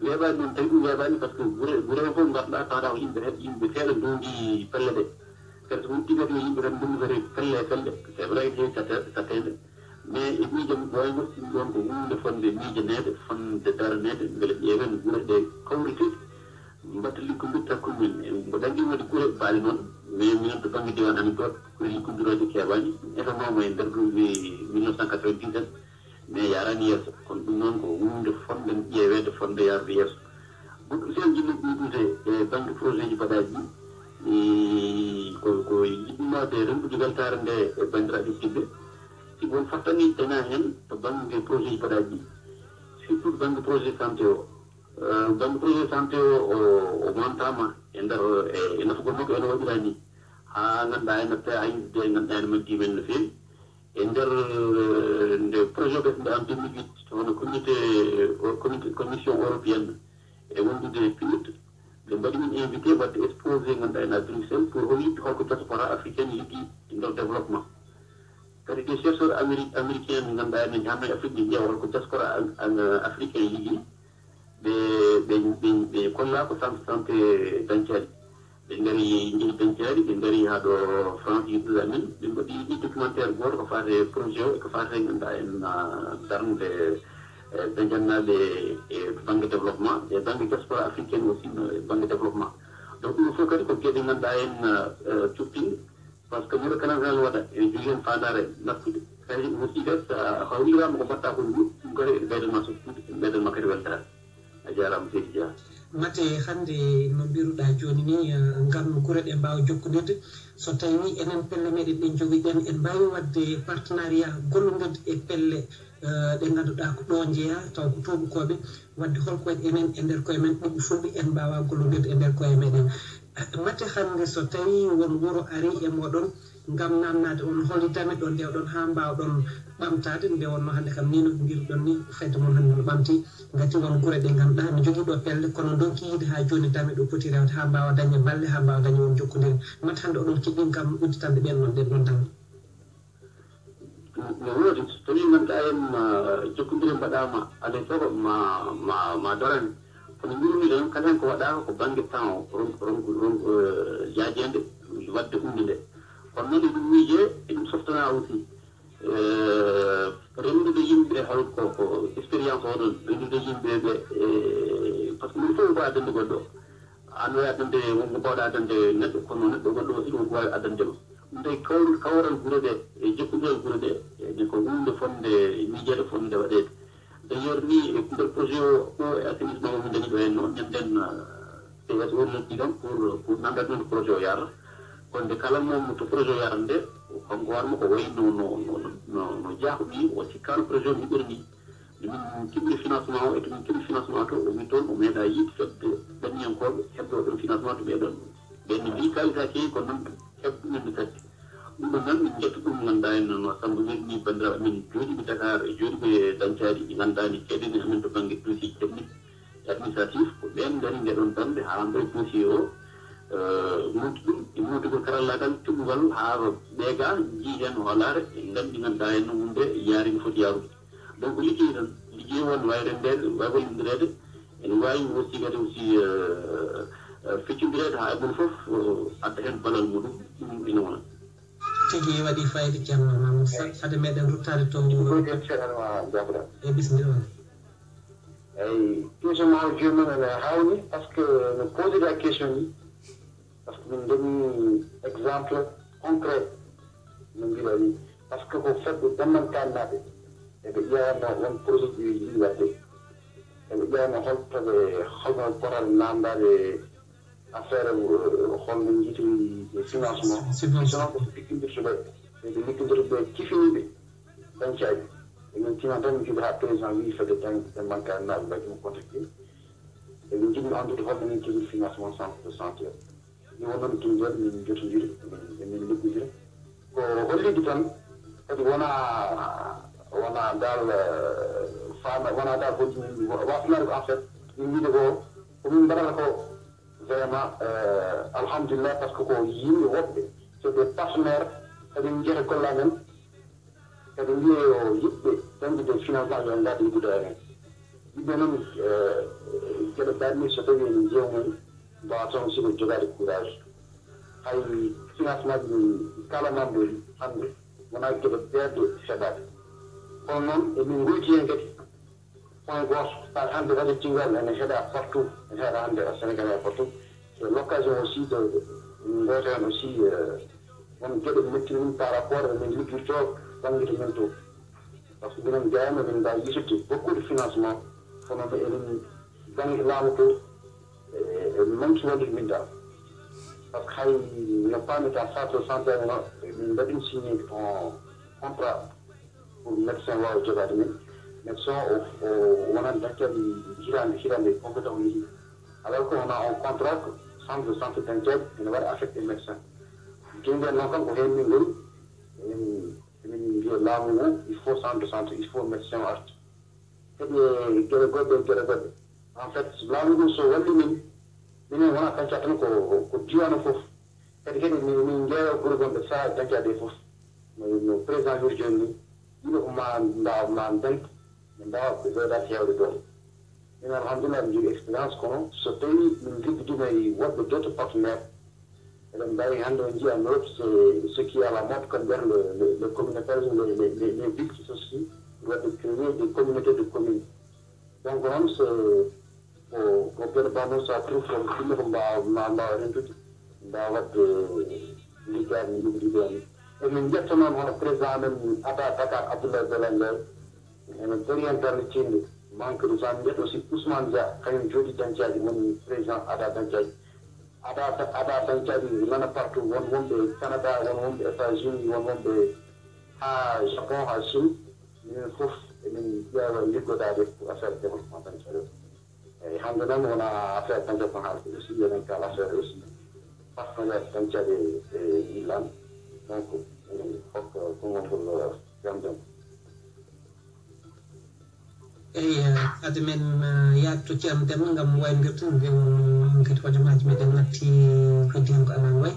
Weeɓaani noon, tawi ɗum weeɓaani, par ce que gure, gure o fof ngarɗaa, tawata ko yimɓe, yimɓe seeɗa ndoondi pelle ɗe. Kadi so wonti kadi yo yimɓe kadi ndondu kadi pelle e pelle. C'est vrai, heewi satte-, satteende. Mais e miijo am ɓooyngo, ɗum ɗoon ko huunde fotnde miijaneede, fotnde daraneede, mbele ƴeewen gure ɗe kawrite, mbaɗta liggodir hakkunde men. Mbo dañde waɗi gure baali noon, mais minen to bannge diiwaan amin ɗo, gure liggodirooje keeɓaani. Ɗum etanooma e nder duuɓi mille neuf cent quatre-vingt-dix en, mais yaaraani yeeso. Kono ɗum noon ko huunde fotnde ƴeeweede, fotnde yaarude yeeso. Goɗɗum si en jiɗno ɓeydude e bannge projet ji baɗaaɗi ɗi, e ko, ko yiɗnoode rendude weltaare nde e banndiraaɓe ɓiɓɓe. Si won fattani dana heen to bannge projet ji baɗaaɗi ɗi, surtout bannge projet santé o. Eh, bannge projet santé o, o, o mantaama e nder, e, e nafugol makko ene waɗira ni. Haa ngannduɗaa ene pe-, a yiɗde ngannduɗaa ene majji men no feewi. E nder, eh, nde projet o ɓesnde en deux mille huit, hono comité, o comité, commission européenne e wondude e P N U D, ɓe mbaɗi min invité waɗde exposé ngannduɗaa ene à Bruxelles pour hollude holko diaspora africaine liggi e nder développement. Kadi des chercheurs améri-, américains ngannduɗaa ene ñaama e Afrique, ɓe ƴeewa holko diaspora am-, am-, africain liggi. Ɓe, ɓe, ɓe, ɓe kollaa ko centre santé Dancadi. Ɓe ngari, njehi Dancadi, ɓe ngari haa ɗo France, yiddude amen. Ɓe mbaɗi ni documentaire gooto ko faati e projet o, e ko faati e ngannduɗaa en, ah, darnde, eh, Dancannaaɓe e bannge développement, e bannge diaspora africaine aussi, no, e bannge développement. Donc, ɗum fof kadi ko geɗe ngannduɗaa en, eh, cuɓtinɗe. Par ce que mbiɗo kala ngal waɗa, ene jogii heen faandaare nattude. Kadi aussi kadi, so a hawriraama ko mbaɗtaa ko ɗum, ɗum kadi ene ɓeydanma softude, ene ɓeydanma kadi weltaare. A jaaraama, seydi Dia. Mate hannde, no mbiruɗaa jooni ni, eh, ngam gure ɗe mbaawa jokkondirde, so tawii enen pelle meɗen ɗe njogiɗen, en mbaawi waɗde partenariat, gollondirde e pelle, eh, ɗe ngannduɗaa ko ɗo njeyaa, taw ko tuubakooɓe, waɗde hol ko waɗi enen e nder koye men ɓiɓɓe fulɓe en mbaawa gollondirde e nder koye meɗen. Eh, mate hannde so tawii won wuro ari e mooɗon, ngam naamnaade on holi dame ɗo ndewɗon haa mbaawɗon ɓamtaade, nde wonnoo hannde kam nii no mbiruɗon ni, fedde mon hannde no ɓamti, ngati won gure ɗe ngannduɗaa no jogii ɗo pelle, kono ndonki yiide haa jooni dame ɗo poti rewde haa mbaawa dañde balle, haa mbaawa dañde won jokkondire. Mate hannde oɗon keɓii ngam udditande ɓeen ɗon, ɗeen ɗon dame? No woodi, so tawii ngannduɗaa en, ah, jokkondire mbaɗaama, alaa e sago ma, ma, ma darane. Kono mbirmi ɗon, kala heen ko waɗaaka ko bannge temps o, ron, ron, ron, eh, jaajeende, waɗde huunde nde. Kono noon eɗum miijee, eɗum softanaa aussi. Eh, renndude yimɓe hol ko, ko expérience oɗon, renndude yimɓe ɓe, eh, par ce que min fof ko addande goɗɗo. An wawi addande, wonko mbawɗa addande neɗɗo, kono neɗɗo goɗɗo aussi wonko wawi addande ma. Ɗum tawi kawr-, kawral gure ɗe, e jokkondiral gure ɗe, e ko huunde fonde miijeede, fonde waɗeede. D'ailleurs, ni, e nder projet o, eau et assainissement o min dañi ɗo henno, ñanden, eh, P S O noddi kam pour, pour nanndat noon projet o yaara. Kono nde kala mo, mo to projet o yaara nde, kanko hoore makko o wayi no, no, no, no, no jaahuɗi, o sikkaano projet o no hiɓɓiri ni. Nde min keɓiri financement o, e to min keɓi financement to, o wi toon o meeɗa yiide fedde ɗanniyankooɓe heɓde o ɗon financement to ɓeɗon. Ɓen ne mbii kaalis haa keewi, kono noon heɓde men no tati. Ɗum ɗon noon min njetto ɗum, ngannduɗaa en no Samba wiiri ni, banndiraaɓe amen jooɗiiɓe Dakar e jooɗiiɓe Dancadi, ɗi ngannduɗaa ne keedani amen to bannge dossier technique et administratif, ko ɓeen ngari nde ɗon bannde haa mbaɗi dossier o, eh, muuti ɗum e muutugol karallaagal tuubugal haa ɓeegaa njii heen hoolaare e nganndi ngannduɗaa en no wonde yaari no foti yaarude. Donc liggey tan, liggey o ne waawi renndeede, waawi wallondireede, ene waawi aussi kadi aussi, eh, eh, feccondireede haa e mum fof, eh, adda heen ballal muɗum, ɗum ina wona. Tigi waɗi fayida, Ceerno Mamoudou Sall. Hade meɗen ruttaade to e bisimilla ma. Eyi, question ma o jooni noon ene haawni, par ce que no posé la question ni, par ce que min dañi exemple concret no mbiɗa ni, par ce que ko fedde dammantaannaɓe eɓe ƴeewano won projet ji yiɗi waɗde, eɓe ƴeewano holto ɓe, holno potata namdade affaire, eh, holno njiitiri e financement. Financement. Sinon ko liggindirtuɓe, ɓe liggindirtuɓe cifiniɓe dañcaaji. Emin timan tan min jiiɗi haa président wii fedde tan ɓe manka naaɓe mbaɗi mo contacté. Emin jiɗmi anndude holno min keɓiri financement centre de santé o. Ni wonnoon tun nder min jotondiri, min, min liggondira. Ko hollidi tan, kadi wona, wona dal, eh, faama, wona dal holɗi min wa-, wasnaade ko en fait, min wiide ko, ko min mbaɗata ko vraiment, eh, alhamdulillah, par ce que ko yimɓe woɓɓe, c'est des partenaires, kadi min njiyata golle amen, kadi mbiye yo yiɗɓe dañde financement yo ngarde liggude amen. Yimɓe noon, eh, geɗe mbaɗni so tawi ene jeewa mum, mbawa tan aussi ko jogaade courage. Hay financement ji ɗi kalanamɓe hannde, wona geɗe beeɗe heɓaade. Kono noon emin ngoyti heen kadi, point gooto, par hannde radio Tingal ene heɗa partout, ene heɗa hannde e Sénégal e partout. C'est l'occasion aussi de, de ngoyta heen aussi, euh, won geɗe mettiri min par rapport e min liggirto bannge to min to. Par ce que minen gayno min mbawi yisude beaucoup de financement, kono ɓe emin bannge laamu to, e, e manque wallude min dal. Par ce que hay no paami ta centre de santé no, min mbaɗin signé on contrat pour médecin wawa jogade min. Médecin o, o wonani dañcaaɗi hirande, hirande compétent o yeehi. Alors que on a un contrat que centre de santé dañcaaɗi ene waɗa affecté médecin. Guinguel noon kam ko heen min ngoni, emin, emin mbiya laamu ngu, il faut centre de santé, il faut médecin o arta. Kadi e geɗe goɗɗe, e geɗe goɗɗe. En fait, laamu ngu so walli min, minen wona dañcaaɗi tan ko, ko diwan o fof. Kadi kadi min, min njeewa gure gonɗe sahaa dañcaaɗi e fof. No, no président wiri jooni ni, yimɓe ko ma mbawa, ma dañde, ɓe mbawa ɓe ɓeydaade heewde doole. Min alhamdulillah, min jogii expérience, kono so tawi min liggidima e woɓɓe d'autres partenaires, eɗen mbawi hannde on njiya en Europe, c'est ce qui est à la mode, comme mbiyata le, le, le communautarisme, les, les, les, les villes qui se sont pour waɗde créer des communautés de communes. Donc noon so ko, ko geɗe mbaɗ noon, so a trouve ko ɗum ko mbawa, ma mbawa rentude, mbawa waɗde liggaade no ɗum ɗiɗo ni. Emin njetta noon hono président amen ada Dakar, Abdoulaye Bela Ndiaye, ene daari heen darnde tiiɗnde. Manque de ça, mbiyat aussi Ousmane Dia, kañum jooɗi Dancaaji, woni président Ada Dancaaji. Ada, Ada Dancaaji nana partout, won wonɓe Canada, won wonɓe États-Unis, won wonɓe haa Japon, haa Chine. Minen fof emin ƴeewa liggodaade pour affaire développement Dancaaji o. Eeyi, hannde noon wona affaire Dancaaji tan haalde aussi, eɗen kaala affaire aussi partenariat Dancaaji e Milan. Donc, emin hokka konngol ngol Ceerno Demba. Eyi, hade men eh, yaade to Ceerno Demba ngam wayndirde nde wonno on kadi hojomaaji meɗen natti heddihen ko alaa way.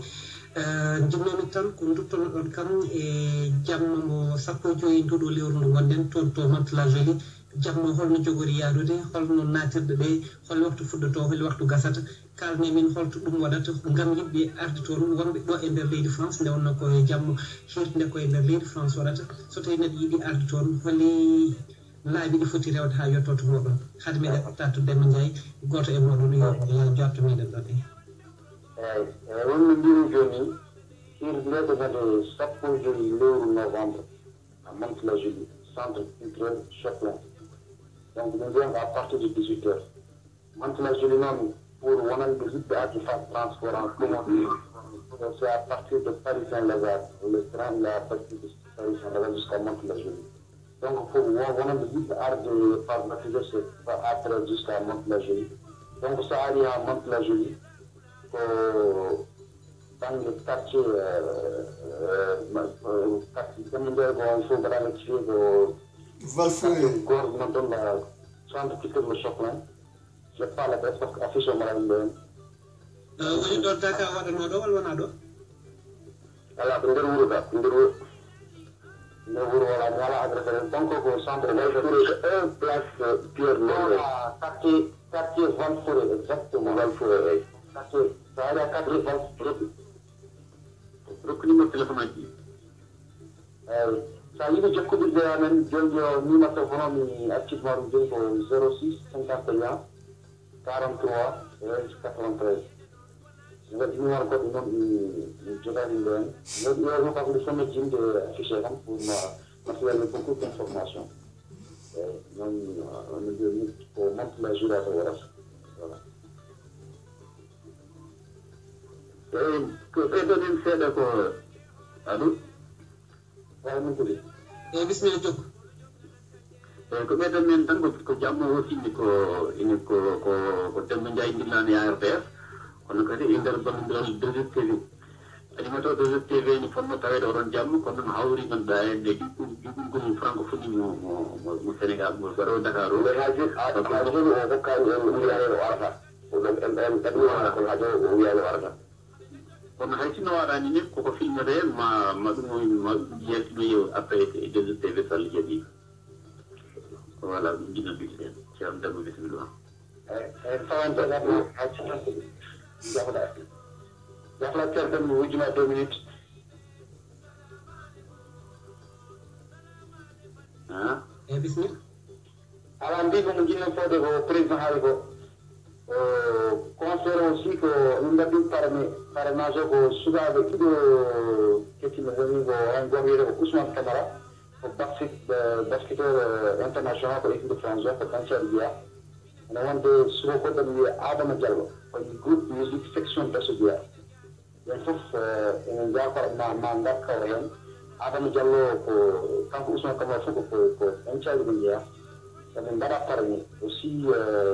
Eh, Jinnoomi tan ko duttonoɗon kam e jamma mo sappo e joyi nduɗo lewru ndu ngonɗen toon to Mantes-la-Jolie. Jamma holno jogori yaadude, holno naatirɗe ɗe, hol waktu fuɗɗoto, hol waktu gasata. Kaalne min holto ɗum waɗata ngam yimɓe arde toon wonɓe ɗo e nder leydi France nde wonno ko e jamma hirde ko e nder leydi France waɗata so tawi neɗɗo yiɗi arde toon holi laabi ɗi foti rewde haa yetto to mooɗon hade meɗen ɓottaade to Demba Ndiaye gooto e mooɗon yo jotto meɗen ɗon e eyi eyi wonno mbimi jooni hirde nde ko ñande sappo e joyi lewru novembre à Mantes-la-Jolie, centre culturel Chopin. Donc, nous devons à partir de dix-huit heures. Mantes-la-Jolie, non, pour Wanande, le huit à du transport en commun, c'est à partir de Paris-Saint-Lazare. Le train, il est à partir de Paris-Saint-Lazare jusqu'à Mantes-la-Jolie. Donc, pour Wanande, le huit à de par Matisé, c'est à treize jusqu'à Mantes-la-Jolie. Donc, ça arrive à Mantes-la-Jolie. Ko bannge quartier quartier jamma ndeer ko on fof mbaɗaango ciye ko Valfouré gorno ɗon la centre culture le Chopin. Je parle de parce que affiche o mbaɗa yimɓe en woni ɗo Dakar waɗanoo ɗo walla wonaa ɗo ala ko nder wuro ga nder wuro nder wuro wala mi ala adresse en donc ko centre Valfouré un place Pierre Loré quartier quartier Valfouré exactement Valfouré eyi quartier so ari a quartier Valfouré rokkunima téléphone aji eyi so a yiɗi jokkodirde e amen joni o numéro téléphone o mi accitma ɗum joni ko zéro six cinquante et un quarante trois treize quatre vingt treize mi waɗi numéro goɗɗo noon mi jogani ɗum ɗo en mi waɗi numéro noon kam nde sonno jinde affiché kam pour ma merci beaucoup pour information eyi noon no joni ko Mantes-la-Jolie to waɗata voilà eyi ko ɓeydoɗen seeɗa ko allo eyi min kadi eyi bisimilla jokko eyi ko ɓeydan men tan ko ko jamma aussi ni ko ini ko ko ko Demba Ndiaye ndillani A R D F kono kadi e nder ballodiral deux S T V animateur deux S T V ni fonno taweede oɗon jamma kono noon hawri ganduɗa en e juɓɓun juɓɓungol francophonie mo mo mo Sénégal mo gaɗo Dakar o mais ha joni ha joni o hokkani en wiyani o arata ko ɗum en en ɗaɗi wona kono ha joni o wiyani o arata kono hay sinno waɗani ni koko filmete ma ma ɗum ma ɗum yaltino yew après e deux S T V so Allah jaɓi voilà ɗum jinna biten ceerno Demba bisimilla en fawante ɗaɗo ha cikkante jafoɗa jafoɗa ceerno Demba wujjuma deux minutes ah eyi bisimilla ala mbi ko mo jinno fode ko président haali ko concert aussi ko min mbaɗi parrainé parrainage o ko sukaaɓe ɗiɗo kettima woni ko hen gooto wiyete ko Ousmane Camara ko basket basketeur international ko équipe de France ko Dancaaji Jeya ene wonde suko goɗɗo ne wiye Adama Diallo ko groupe musique section Dasso Jeya ɓen fof emin njakora ma ma ngartaw heen Adama Diallo ko kanko Ousmane Camara fof ko ko Dancaaji ɓe jeeya emin mbaɗa parrainé aussi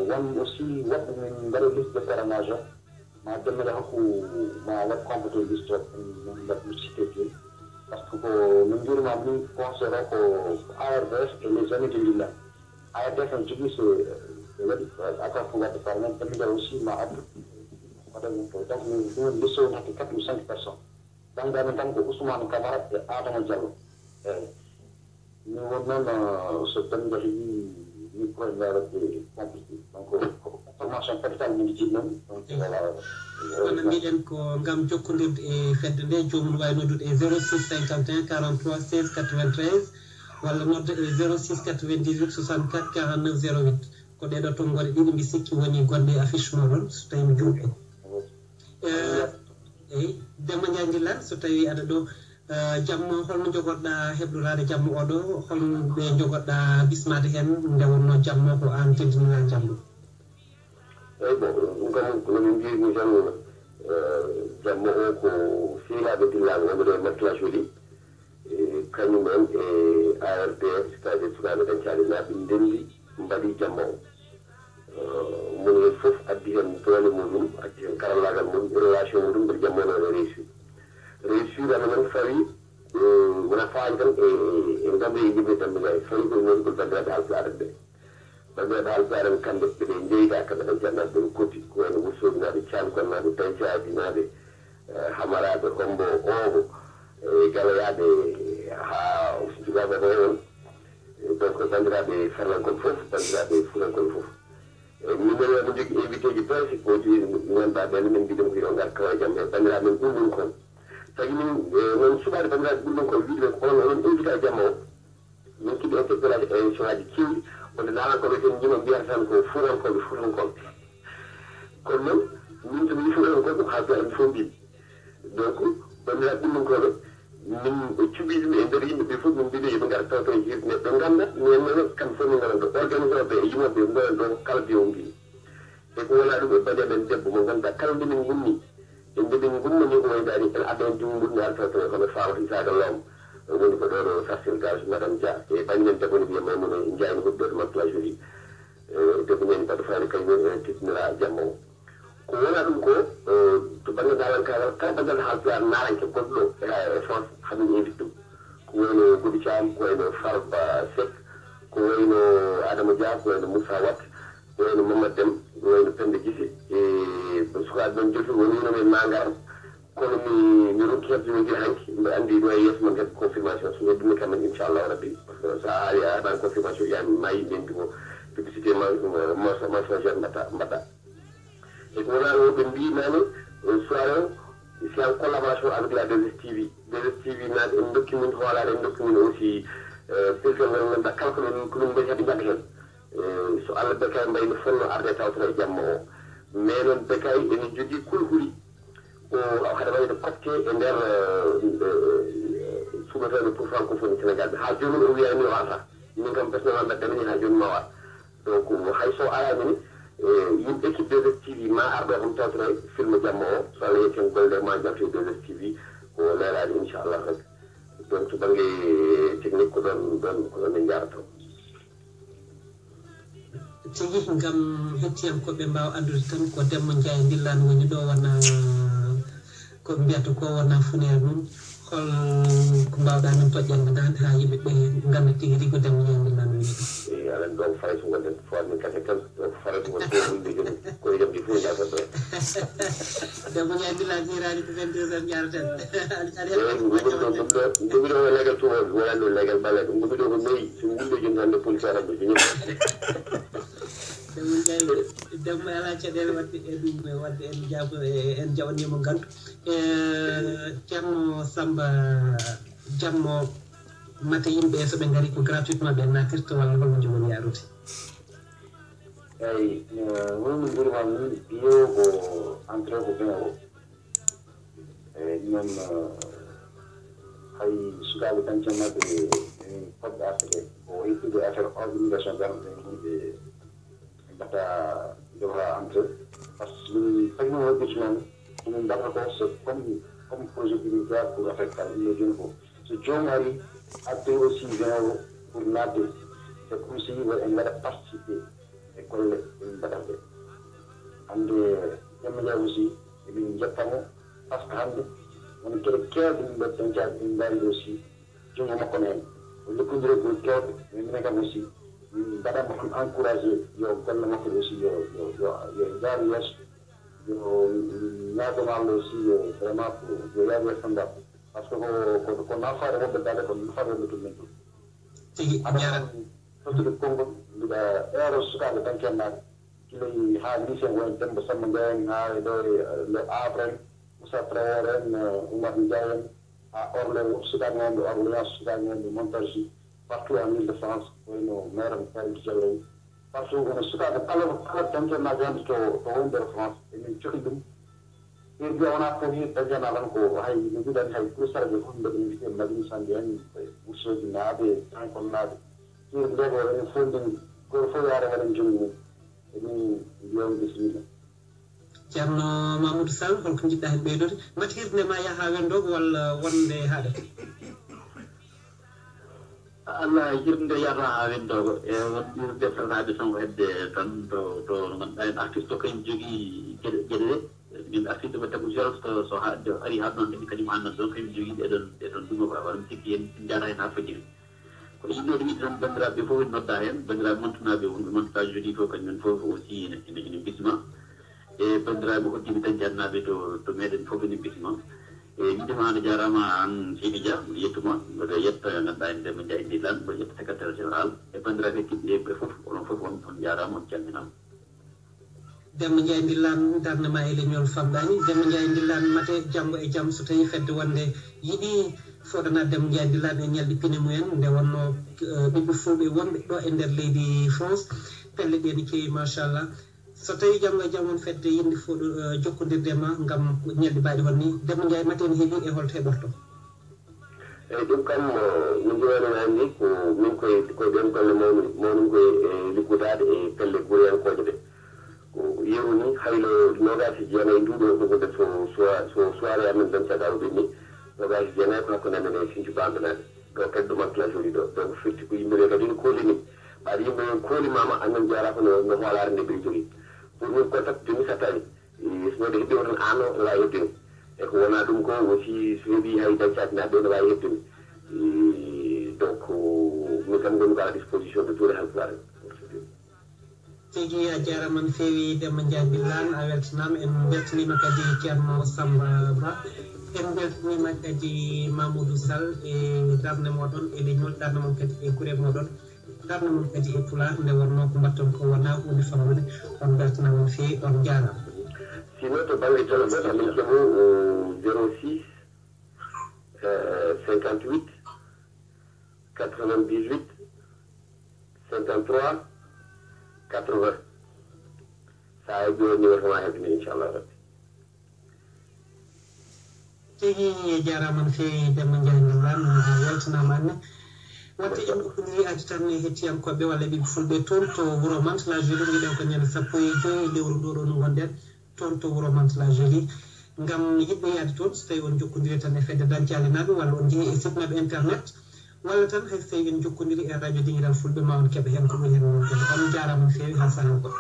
won aussi woɓɓe min mbaɗa liste de parrainage o ma demmede hakku ma waɗ complété liste o min mbaɗ ɗum cité joyi par ce que ko min mbirma min concert o ko A R D F et les amis de Lilane A R D F ne jogii so ɓe waɗi accord pour waɗde par même tamida aussi ma addu waɗa ɗum to donc min ɗum liste o natti quatre ou cinq personnes bannge amen tan ko Ousmane Camara e Adama Diallo eyi min won noon so dañde heɓi micro e waɗde compliqué donc formation capital min jiɗ noon donc voilà kono mbiɗen ko ngam jokkondirde e fedde nde joomum wawi noddude e zéro six cinquante et un quarante trois seize quatre vingt treize walla nodda e zéro six quatre vingt dix huit soixante quatre quarante neuf zéro huit ko ɗeɗo tonngole ɗiɗi mbi sikki woni gonɗe e affiche moɗon so tawi mi juumɗo eyi Demba Ndiaye Ndillaan so tawi aɗa ɗo Jammo, holno jogorɗa heɓloraade jammo oɗo? Holno ɓe jogorɗa bismaade heen nde wonno jammo ko aan teddinira jammo? Eyi, bon, ɗum kam no min mbiyirmi tan, jammo o ko sehilaaɓe dillaaɓe wonɓe ɗo e Mantes-la-Jolie, kañum en e A R D F, c'est-à-dire sukaaɓe dañcaali naaɓe ndenndi mbaɗi jammo o. Moni heen fof addi heen doole muɗum, addi heen karallaagal muɗum, relation muɗum, mbeɗa jammo o no réussir. Réussir amen noon fawi wona faani tan e e ngabu e yimɓe dammiga e fawi koye moɗugol banndiraaɓe haalpulaar en ɓe. Banndiraaɓe haalpulaar en kamɓe ɓeɗe jeyda kamɓe tan ceernaɓe ɓe kooti ko wayno wursoginaaɓe cankonnaaɓe dañcaadinaaɓe, hamaraaɓe hombo oobo, e galoyaaɓe haa sukaaɓe ɗo on. Donc banndiraaɓe farlankon fof, banndiraaɓe fuutankon fof. Min noon emin njogii invité ji principaux ji, ɗi ngannduɗaa ɓeen min mbiɗen ko yo ngar tawa e jam e banndiraaɓe men ɓullunkon. Tagi min noon suɓaade banndiraaɓe ɓullunkon wiide ɓe ko onon onon invité e jamma o. Min keɓi interpellation aji keewɗi wonde naalankooɓe ken njima mbiyata tan ko fuutankooɓe fuutankooɓe. Kono noon min so mi fuutankooɓe haalpulaar en fof mbiimi. Donc banndiraaɓe ɓullunkooɓe min ɓe cuɓii ɗum e nder yimɓe ɓe fof min mbiɗo yoɓe ngar tawtoro hirde nde ɓe ngannda minen noon kamɓe fof min ngananɗo organisooɓe e yimooɓe ɓe ngonanɗo kala mbiyo mbimi. E ko wona ɗum e bani amen debbo mo ngannduɗaa kala nde min ngummi e nde min ngummani ko waydaani en adda en junngo mum ne ara tawtoro hono faama isaaka loom woni ko ɗo ɗo sarsil garage madame dia e bani men debbo ne wiya maymuna jayni huɗɗo to makkila joli. Debbo ñaani baɗɗo fayde kañum en teddinira jamma o. Ko wona ɗum ko to bannge naalankaagal kala banngal haalpulaar naalanke gonɗo e france hamin invite ɗum. Ko wayno goɗi cam ko wayno farba sek, ko wayno adama dia, ko wayno moussa wat, ko wayno mamad dem, ko wayno pende gise. E sukaaɓe men jofi woni wino men ma ngaran. Kono mi mi ronki heɓde no gila hanki mbe andi ɗo e yeeso man heɓ confirmation so heɓimi kam en inchallahu rabbi. Par ce que sa haali a heɓani confirmation yani ma yimɓe ndi ko publicité mensongère mbaɗa mbaɗa. E ko wona o ɓe mbinani soirée o c'est en collaboration avec la deux S T V. Deux S T V naaɓe en dokki min hoolaare en dokki min aussi pellital ngal ngannduɗaa kala ko min ko min mbaɗi haɓe njaɓa heen. So allah bekay mbayno fonno arde tawtata e jamma o. Mais noon bekay ene jogii kulhuli o haɗa waɗde copte e nder suɓatooɓe pour francophone sénégal ɓe haa jooni o wiyani o arata. Min kam personnellement mbaɗ damini haa jooni ma o ar. Donc hay so arani ni yimɓe équipe deux S T V ma arɗo kam tawtata film jamma o so allah yetti hen golle ma jalto e deux S T V ko leelaani inchallah rabbi. Donc to bangge technique ko ɗon ɗon ko ɗon min njarata. Tigi ngam hettiyankooɓe mbaawa anndude tan ko Demba Ndiaye Ndillaan woni ɗo wona ko ɓe mbiyata ko wona funeere mum. Hol ko mbaawɗaa min toƴƴande daande haa yimɓe ɓe ngannda tigi rigi ko Demba Ndiaye Ndillaan woni ɗo? Eyi, aɗa anndi ɗo ko Farayse ngonɗen, fawat min kake tan, ɗo ko Farayse ngon fof wonde jooni koye jamdi fof njaltat ɗo. Demba Ndiaye Ndillaan hiiraani ko vingt-deux heures njaaraten. Aɗa aɗa Eyi, ɗum ɗo ɗum ɗo ɗum ɗo ɗum ɗo ko legal tubaɓe wonani ɗum legal ɓaleɓe ɗum ɗo ko nayi so wulde jooni hannde police aran ɗo jooni. Demba Ndiaye Demba alaa caɗeele waɗde e ɗum e waɗde en jaabo en jaɓaniima ngantu. E Ceerno Sammba Jammo mate yimɓe so ɓe ngarii ko gratuitement ɓe naatirta walla holno njogori yaarude? Eyi, wonno mbirma min biyewo ko entrée ko vingt euros. Eyi ɗum noon hay sukaaɓe tan cennaaɓe emin poɗɗa artude ko waytude affaire organisation garɗo en wonɓe mbatta jogora entrée. Par ce que min tagno waɗirde noon komin mbaɗata ko c'est comme comme projet unitaire pour affecta ɗum no jooni ko so joom ari adde aussi vingt euros pour naatde c'est comme si en mbaɗa participé e golle ɗum mbaɗata ɗe. Hannde Demba Ndiaye aussi emin njettamo par ce que hannde won geɗe keewɗe min mbaɗi dañcaɗe ɗum mbawi aussi junngo makko ne heen o lippodiri e gure keewɗe mais minen kam aussi min mbaɗanmo tan encouragé yo golle makko ɗe aussi yo yo yo yo jaaru yeeso yo ñaagono Allah aussi yo vraiment ko yo yaaru yeeso tan dal par ce que ko ko ko nafaade wonɓe dale ko nafaade wonɓe ɗum men ɗum tigi aɗa jara fottude konngol mbiɗa eero sukaaɓe tan kennaaɓe Gila haa lycée ngo en Demba Samba Ndiaye en haa e ɗo e le Havre en Moussa Traoré en Oumar Ndiaye en haa Orléans woto sukaaɓe wonɓe Orléans sukaaɓe wonɓe Montargis partout en Ile de France wayno maire am Farid Diallo en partout kono sukaaɓe kala kala danke ma gande to to wonɓe France emin cohli ɗum Hirde o wonaa fof hirde dañjanaa tan ko hay no mbiɗani hay pour sarde fof mbeɗa invité Madina Sandi en, Wursoji naaɓe, Tankol naaɓe. Hirde nde ko enen fof nden, gooto fof yaara waɗen joom mum. Emin mbiya on bisimilla. Ceerno Mamoudou Sall, holko njiɗɗa heen ɓeydude? Mbaɗ hirde nde ma yaha haa wendoo walla wonde haaɗata? Allah, hirde nde yahata haa wendoo e won hirde fotaaɓe tan ko hedde tan to to no ngannduɗaa en artiste o kañum jogii geɗe geɗe ɗe. Min artiste mo debbo violence ko so haa ari haa ɗoon kadi kañum anndan ɗoon kañum jogii ɗe ɗoon ɗe ɗoon ɗum ko waɗa sikki en njaata heen haa fajiri. Ko yiɗnooɗo wiide tan banndiraaɓe ɓe fof en nodda heen, banndiraaɓe Mantunaaɓe wonɓe Mantuta Joli fof kañum en fof aussi ene ene ene bisma. E banndiraaɓe hoddiiɓe Dañcaannaaɓe to to meeɗen fof ene bisma. E wiide ma a jaaraama aan Seydi Dia, mi yettuma, mboɗo yetta ngannduɗaa en Demba Ndiaye Ndillaan, mboɗo yetta secrétaire général e banndiraaɓe hettidɓe ɓe fof, onon fof on on jaaraama, on calminaama. Demba Ndiaye Ndillaan, darnde ma e leñol famɗaani. Demba Ndiaye Ndillaan, mate janngo e jam so tawii fedde wonde yiɗi fooɗanaade Demba Ndiaye Ndillaan e ñalɗi pine mumen, nde wonnoo ɓiɓɓe fulɓe wonɓe ɗo e nder leydi France, pelle ɗe ne keewi machallah. So tawii janngo e jam won fedde yiɗde fooɗo jokkondirde e ma ngam ñalɗi mbayɗi hono nii, Demba Ndiaye mate ne heɓi e holto heɓorto? Eyi, ɗum kam no mbiyanoo ni ko min koye koye ɗeen golle mawni mawni koye e liggodaade e pelle guureyankooje ɗe. Ko yeru ni haylo noogaas e jeenayi nduuɗo ɗum ko nder so so soirée amen dañcaɗa o ɓenni. Noogaas e jeenayi ko hakkunde amen e Sinthiou Bambilaaɓe ɗo kadi ɗo Mantes-la-Jolie ɗo. Donc firti ko yimɓe ɓe kadi no koolini. Ɓaade yimɓe ɓe koolimaama annan jaraama no no hoolaare nde ɓe jogii. Pour min contact de mi sattani. Sinno ɓe heɓi o tan aan o no waawi heɓde mi. E ko wonaa ɗum ko aussi so heɓi hay dañcaade naa ɓe no waawi heɓde mi. Donc min kam ngonmi ko à la disposition de tous les Halpulaar en. Tigi a jaaraama no feewi Demba Ndiaye Ndillaan, a weltanaama. En mbeltaniima kadi Ceerno Samba Ba, en mbeltaniima kadi Mamoudou Sall e darnde mooɗon e leñol, darnde mon kadi e gure mooɗon, darnde mon kadi e Pulaar. Nde wonnoo ko mbaɗton ko wonaa huunde famɗude. On mbeltanaama no feewi, on njaaraama. Sinno to bannge jolloɓe amin keɓo o zéro six cinquante huit quatre vingt dix huit cinquante trois quatre vingt. Sa heɓi o numéro ma heɓini inchallah rabbi. Tigi e jaaraama no feewi Demba Ndiaye Ndillaan, a weltanaama Anne. Waɗde en ɗokkondiri aadi tan e hettiyankooɓe walla ɓiɓɓe fulɓe toon to wuro Mantes-la-Jolie, mbiɗen ko ñande sappo e joy lewru ɗo ɗo no ngonɗen toon to wuro Mantes-la-Jolie. Ngam yiɗɓe yahde toon, so tawii on njokkondiri tan e fedde dañcaali naaɓe walla on njehii e site maɓɓe internet, walla tan hay so tawii en njokkondiri e radio Dingiral Fulɓe ma on keɓa heen ko ɓuri heen wonde. On njaaraama no feewi, haa sahaa goɗɗo.